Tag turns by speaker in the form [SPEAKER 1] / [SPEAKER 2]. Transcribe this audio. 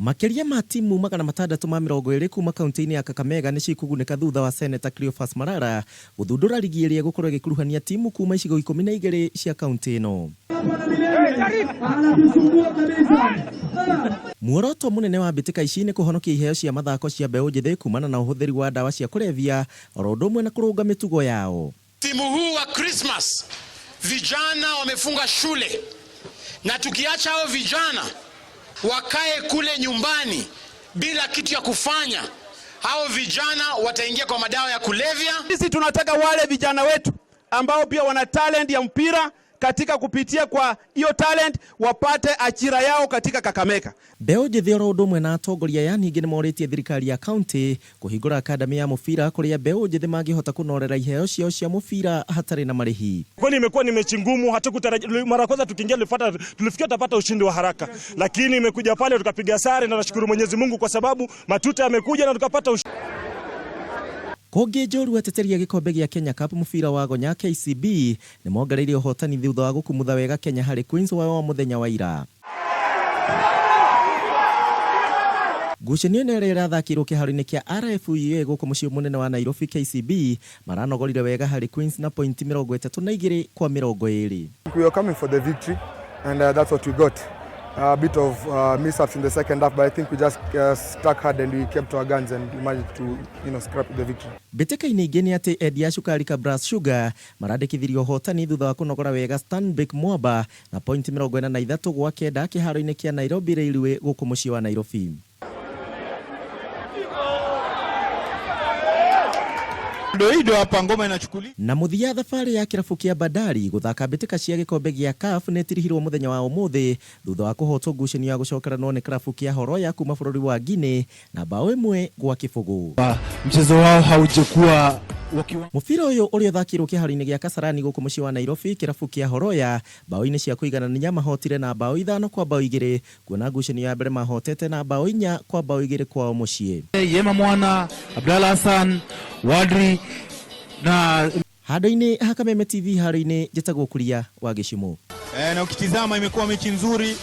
[SPEAKER 1] Makĩria ma timu 620 kuma kaunti-inĩ ya Kakamega nĩ cikũgunĩka thutha wa Seneta Cleophas Malala gũthundũra rigi ĩrĩa ĩgũkorwo ĩgĩkuruhania timu kuma icigo 12 cia kaunti ĩno. Muoroto mũnene wa mbĩtĩka ici nĩ kũhonokia iheo cia mathako cia mbeũ njĩthĩ kumana na ũhũthĩri wa ndawa cia kũrebia oro ũndũ ũmwe na kũrũnga mĩtugo yao.
[SPEAKER 2] Msimu huu wa Christmas vijana wamefunga shule, na tukiacha hao vijana wakae kule nyumbani bila kitu ya kufanya, hao vijana wataingia kwa madawa ya kulevya.
[SPEAKER 3] Sisi tunataka wale vijana wetu ambao pia wana talent ya mpira katika kupitia kwa hiyo talent wapate ajira yao katika Kakamega.
[SPEAKER 1] Mbeũ njĩthĩ oro ũndũ ũmwe na atongoria aya ningĩ nĩmorĩtie thirikari ya kaunti kũhingũra academy ya mũbira kũrĩa mbeũ njĩthĩ mangĩhota kũnorera iheo ciao cia mũbira hatarĩ na marĩhi.
[SPEAKER 4] Kweli imekuwa ni mechi ngumu, hatukutarajia. Mara kwanza tukiingia tulifuata, tulifikia tutapata ushindi wa haraka, lakini imekuja pale tukapiga sare, na nashukuru Mwenyezi Mungu kwa sababu matuta yamekuja na tukapata ushindi.
[SPEAKER 1] Kũngĩ njorua ateteri a gĩkombe gĩa Kenya Cup mũbira wa gonya KCB nĩ mongereire ũhotani thutha wa gũkumutha wega Kenya harĩ Queens wao wa mũthenya wa ira. Ngucanio ĩno ĩrĩa ĩrathakĩirwo kĩharo-inĩ kĩa RFUEA gũkũ mũciĩ mũnene wa Nairobi KCB maranogorire wega harĩ Queens na pointi 32 kwa 20.
[SPEAKER 5] We were coming for the victory and that's what we got. A bit of mishaps in the second half, but I think we just stuck hard and we kept our guns and we managed to scrap the victory.
[SPEAKER 1] Mbĩtĩka-inĩ ingĩ nĩ atĩ endia a cukari Kabras Sugar marandĩkithirie ũhotani thutha wa kũnogora wega Stanbic Mwamba na pointi 43 gwa 9 kĩharo-inĩ kĩa Nairobi Railway gũkũ mũciĩ wa Nairobi.
[SPEAKER 6] Ndio hapa ngoma inachukuliwa.
[SPEAKER 1] Na mũthia thabarĩ ya kĩrabu kĩa Bandari gũthaka mbĩtĩka cia gĩkombe gĩa CAF nĩ ĩtirihirwo mũthenya wa ũmũthĩ thutha wa kũhotwo ngucanio ya gũcokeranwo nĩ kĩrabu kĩa Horoya kuma bũrũri wa Guinea na bao 1-0.
[SPEAKER 6] Mchezo wao haujakuwa wakiwa
[SPEAKER 1] Mũbira ũyũ ũrĩa ũthakĩirwo kĩharo-inĩ gĩa Kasarani gũkũ mũciĩ wa Nairobi kĩrabu kĩa Horoya bao-inĩ cia kũiganania mahotire na bao 5-2 kuona ngucanio ya mbere mahotete na bao 4-2 kwao mũciĩ.
[SPEAKER 6] Yema Mwana, Abdalla Hassan, Wadri na
[SPEAKER 1] Handũ-inĩ ha Kameme TV haro-inĩ njĩtagwo Kuria wa Gĩcimũ.
[SPEAKER 6] Na ukitizama imekuwa mechi nzuri.